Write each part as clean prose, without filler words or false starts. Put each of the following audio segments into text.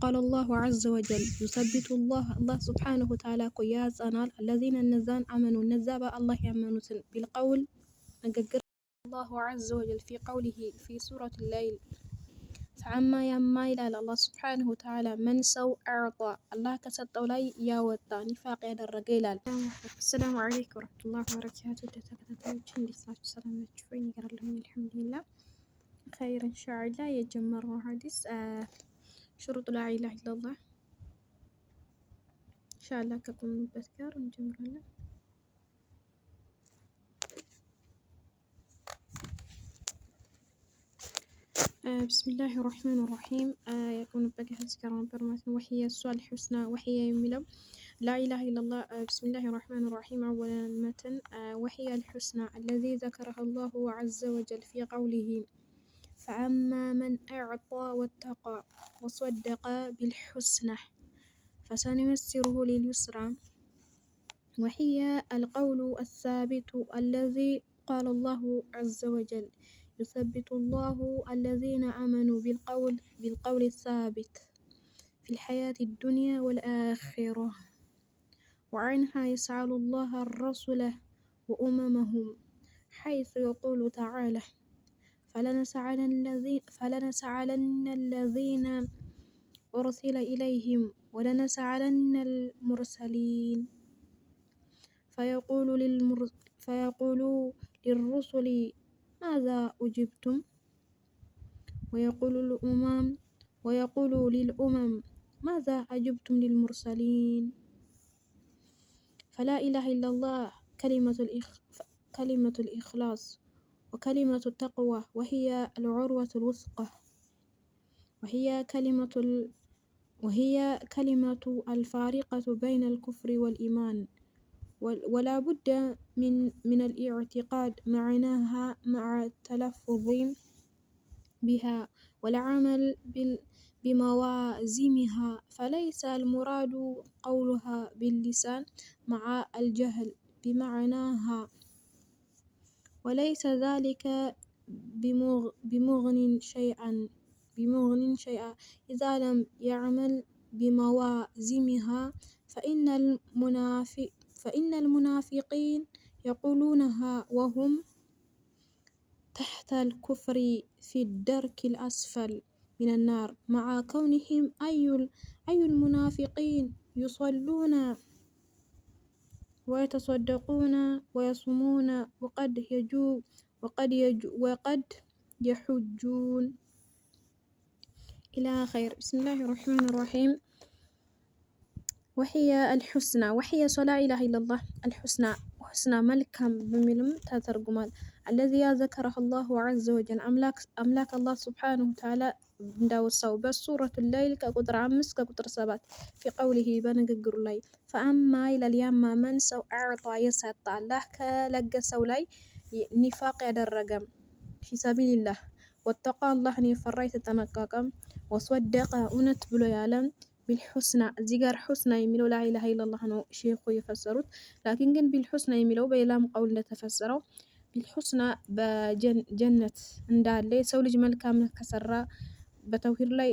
قال الله عز وجل يثبت الله፣ አላህ سبحانه وتعالى እኮ ያጸናል፣ الذين እነዛን آمنوا እነዛ በአላህ ያመኑትን፣ بالقول ንግግር። الله عز وجل في قوله في سورة الليل فأما ያማ ይላል አላህ سبحانه وتعالى من ሰው أعطى አላህ ከሰጠው ላይ ያወጣ ኒፋቅ ያደረገ ይላል። السلام عليكم ورحمة الله وبركاته። ተከታታዮች እንዴት ናችሁ? ሰላም ናችሁ ወይ? ነገር አለሁኝ الحمد لله خير إن شاء الله። የጀመርነው ሀዲስ شروط لا إله إلا الله إن شاء الله ከቆምንበት ጋር እንጀምራለን። بسم الله الرحمن الرحيم። የቆምንበት ሀዲስ ጋር ነበር ማለት ነው። وهي እሷ الحسنى وهي የሚለው لا إله إلا الله። بسم الله الرحمن الرحيم። أولا المتن وهي الحسنى الذي ذكرها الله عز وجل في قوله فأما من أعطى واتقى وصدق بالحسنى فسنيسره لليسرى، وهي القول الثابت الذي قال الله عز وجل يثبت الله الذين آمنوا بالقول الثابت في الحياة الدنيا والآخرة. وعنها يسأل الله الرسل وأممهم حيث يقول تعالى فلنسألن الذين أرسل إليهم ولنسألن المرسلين. فيقول للرسل ماذا أجبتم؟ ويقول للأمم ماذا أجبتم للمرسلين؟ فلا إله إلا الله كلمة الإخلاص وكلمة التقوى، وهي العروة الوثقى، وهي كلمة الفارقة بين الكفر والإيمان، ولا بد من الاعتقاد معناها مع التلفظ بها والعمل بموازمها، فليس المراد قولها باللسان مع الجهل بمعناها، وليس ذلك بمغن شيئا إذا لم يعمل بموازمها. فإن المنافقين يقولونها وهم تحت الكفر في الدرك الأسفل من النار، مع كونهم أي المنافقين يصلون ويتصدقون ويصومون وقد يحجون إلى خير. بسم الله الرحمن الرحيم. وهي الحسنى، وهي لا إله إلا الله الحسنى حسنى መልካም በሚልም ተተርጉሟል። الذي ذكره الله عز وجل አምላክ አላህ سبحانه وتعالى እንዳወሳው በ سورة الليل ከቁጥር 5 ከቁጥር 7 في قوله በንግግሩ ላይ فأما ይላል ያማ من ሰው أعطى የሰጠ አላህ ከለገሰው ላይ ኒፋቅ ያደረገ في سبيل الله واتقى አላህን የፈራ የተጠነቀቀ وصدق እውነት ብሎ ያለ بالحسنى። እዚህ ጋር حسنى የሚለው لا إله إلا الله ነው ሼኹ የፈሰሩት። لكن ግን بالحسنى የሚለው በሌላም قول እንደተፈሰረው بالحسنى በጀነት እንዳለ የሰው ልጅ መልካም ከሰራ በተውሂድ ላይ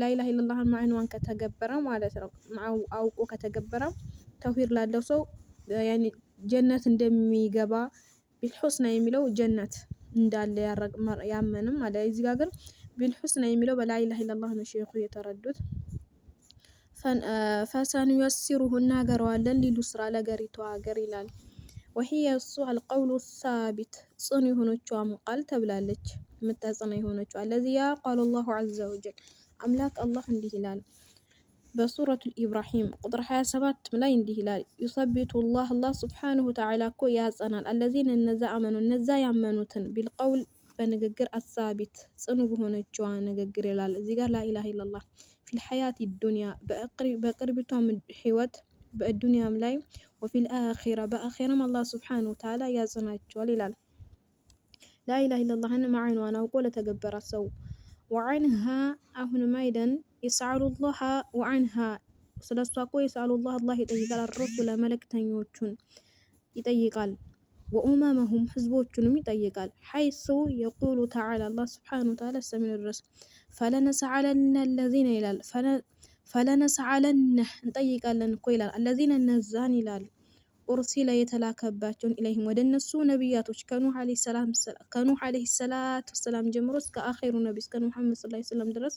لا إله إلا الله ን ማዕንዋን ከተገበረ ማለት ነው፣ አውቆ ከተገበረ ተውሂድ ላለው ሰው يعني ጀነት እንደሚገባ بالحسنى የሚለው ጀነት እንዳለ ያመንም አለ። እዚህ ጋር ግን بالحسنى የሚለው በ لا إله إلا الله ነው ሼኹ የተረዱት። فسنيسره እናገረዋለን لليسرى ለገሪቷ ሀገር ይላል። وهي እሱ القول الثابت ጽኑ የሆነችዋም ቃል ተብላለች። የምታጸና የሆነችዋ الذي قال الله عز وجل አምላክ አላህ እንዲህ ይላል በ سورة ኢብራሂም ቁጥር 27 ላይ እንዲህ ይላል يثبت الله አላህ سبحانه وتعالى እኮ ያጸናል الذين እነዛ آمنوا እነዛ ያመኑትን بالقول በንግግር الثابت ጽኑ በሆነችዋ ንግግር ይላል። እዚህ ጋር لا إله إلا الله في الحياة الدنيا በቅርቢቷም ህይወት በዱንያም ላይ وفي الآخرة በአኺራም አላህ سبحانه وتعالى ያጽናቸዋል ይላል። لا إله إلا الله ን ማዕኗን አውቆ ለተገበራት ሰው። وعنها አሁንም አይደን يسأل الله وعنها ስለ እሷ እኮ يسأل الله አላህ ይጠይቃል፣ الرسل መልእክተኞቹን ይጠይቃል፣ وأممهم ህዝቦቹንም ይጠይቃል። حيث يقول تعالى አላህ سبحانه وتعالى እስከሚል ድረስ فلنسألن الذين ይላል። فلنسألن እንጠይቃለን እኮ ይላል። الذين እነዛን ይላል أرسل የተላከባቸውን إليهم ወደ እነሱ ነቢያቶች ከኑህ عليه الصلاة والسلام ጀምሮ እስከ አኼሩ ነቢ እስከ ሙሐመድ صلى الله عليه وسلم ድረስ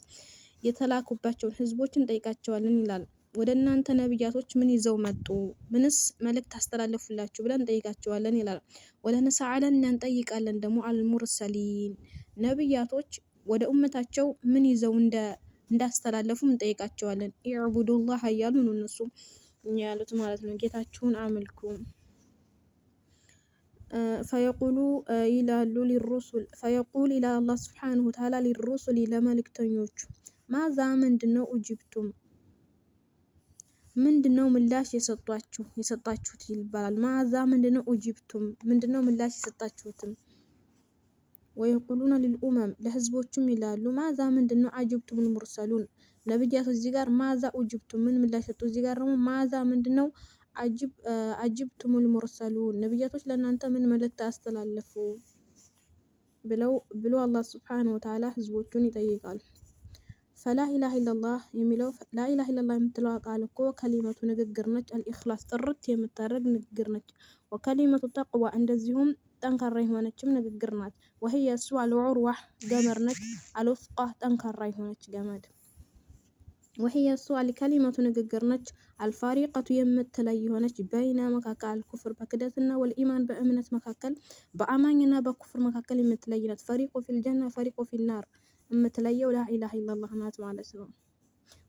የተላኩባቸውን ህዝቦችን እንጠይቃቸዋለን ይላል። ወደ እናንተ ነቢያቶች ምን ይዘው መጡ? ምንስ መልእክት አስተላለፉላችሁ? ብለን እንጠይቃቸዋለን ይላል። ولنسألن እንጠይቃለን ደግሞ المرسلين ነቢያቶች ወደ ኡመታቸው ምን ይዘው እንዳስተላለፉ እንጠይቃቸዋለን። اعبدوا الله እያሉ ነው እነሱ ያሉት ማለት ነው። ጌታችሁን አምልኩ። فيقول ይላሉ للرسل فيقول ይላል አላህ سبحانه وتعالى للرسل ለመልእክተኞቹ ماذا ምንድነው أجبتم ምንድነው ምላሽ የሰጧችሁ የሰጣችሁት ይባላል። ماذا ምንድነው أجبتم ምንድነው ምላሽ የሰጣችሁትም። ويقولون للأمم ለህዝቦቹም ይላሉ ماذا ምንድነው أجبتم المرسلون ነብያቱ እዚህ ጋር ماذا أجبتم ምን ምላሽ ሰጡ? እዚህ ጋር ደግሞ ماذا ምንድነው أجبتم المرسلون ነብያቶች ለእናንተ ምን መልእክት አስተላለፉ ብለው ብሎ አላህ سبحانه وتعالى ህዝቦቹን ይጠይቃል። فلا إله إلا الله የሚለው لا إله إلا الله የምትለዋ ቃል እኮ كلمة ንግግር ነች። الإخلاص ጥርት የምታደርግ ንግግር ነች። وكلمة التقوى እንደዚሁም ጠንካራ የሆነችም ንግግር ናት። وهي እሷ العروة ገመድ ነች። الوثقى ጠንካራ የሆነች ገመድ። وهي እሷ الكلمة ንግግር ነች። الفارقة የምትለይ የሆነች بين መካከል الكفر በክደትና والإيمان በእምነት መካከል በአማኝና በኩፍር መካከል የምትለይ ናት። فريق في الجنة فريق في النار የምትለየው لا إله إلا الله ናት ማለት ነው።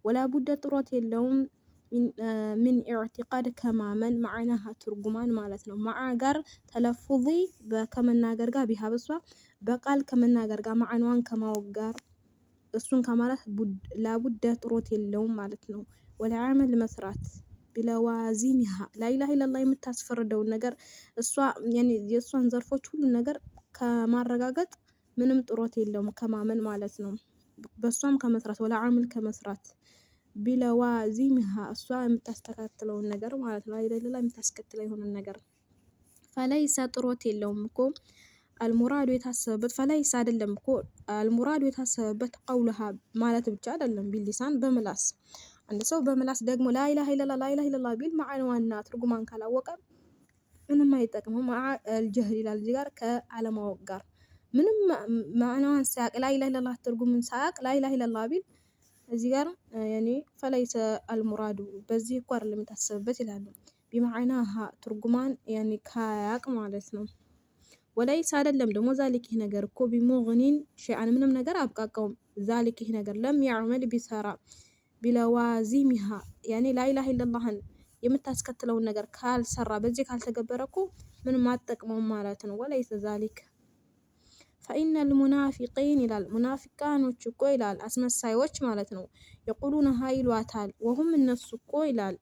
ولا بد ጥሮት የለውም من اعتقاد ከማመን معناها ትርጉማን ማለት ነው። مع ጋር تلفظ ከመናገር ጋር بها በሷ በቃል ከመናገር ጋር ማዕናዋን ከማወቅ ጋር እሱን ከማለት لا بد ጥሮት የለውም ማለት ነው። والعمل መስራት بلوازمها لا إله إلا الله የምታስፈርደውን ነገር እሷ የእሷን ዘርፎች ሁሉን ነገር ከማረጋገጥ ምንም ጥሮት የለውም ከማመን ማለት ነው። በእሷም ከመስራት والعمل ከመስራት بلوازمها እሷ የምታስተካክለውን ነገር ማለት ነው። لا إله إلا الله የምታስከትለው የሆነን ነገር فليس ጥሮት የለውም እኮ المراد የታሰበበት فليس አይደለም እኮ المراد የታሰበበት قولها ማለት ብቻ አይደለም። باللسان በምላስ አንድ ሰው በምላስ ደግሞ لا إله إلا الله لا إله إلا الله ቢል ማዕናዋና ትርጉማን ካላወቀ ምንም አይጠቅምም። مع الجهل ይላል እዚህ ጋር ከአለማወቅ ጋር ምንም ማዕናዋን ሳያቅ لا إله إلا الله ትርጉምን ሳያቅ لا إله إلا الله ቢል እዚህ ጋር يعني فليس المراد በዚህ እኮ አይደለም የታሰበበት ይላሉ። بمعناها ትርጉማን يعني ካያቅ ማለት ነው። وليس አይደለም ደግሞ ذلك ይህ ነገር እኮ بمغن شيئا ምንም ነገር አብቃቃውም። ذلك ይህ ነገር لم يعمل ቢሰራ بلوازمها يعني لا إله إلا الله ን የምታስከትለውን ነገር ካልሰራ በዚህ ካልተገበረ እኮ ምንም አትጠቅመውም ማለት ነው። وليس ذلك فإن المنافقين ይላል ሙናፊቃኖች እኮ ይላል አስመሳዮች ማለት ነው። يقولونها ይሏታል وهم እነሱ እኮ ይላል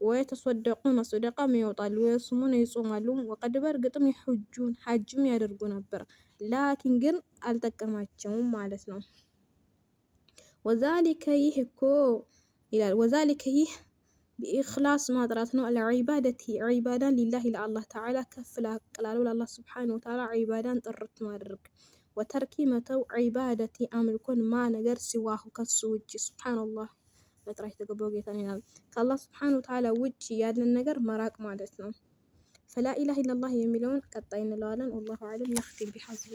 ويتصدقون ሰደቃም ያወጣሉ ويصومون ይጾማሉ وقد በእርግጥም يحجون ሐጅም ያደርጉ ነበር። لكن ግን አልጠቀማቸውም ማለት ነው። وذلك ይህ እኮ ይላል وذلك ይህ بإخلاص ማጥራት ነው። العبادة ዒባዳን لله ለአላህ تعالى ከፍ ላቅ ላለው ለአላህ سبحانه وتعالى ዒባዳን ጥርት ማድረግ وترك መተው عبادة አምልኮን ما ነገር سواه ከሱ ውጭ سبحان الله መጥራት የተገባው ጌታ ነው ይላል። ከአላህ سبحانه وتعالى ውጭ ያለን ነገር መራቅ ማለት ነው። فلا إله إلا الله የሚለውን ቀጣይ እንለዋለን። والله أعلم። نختم بهذا።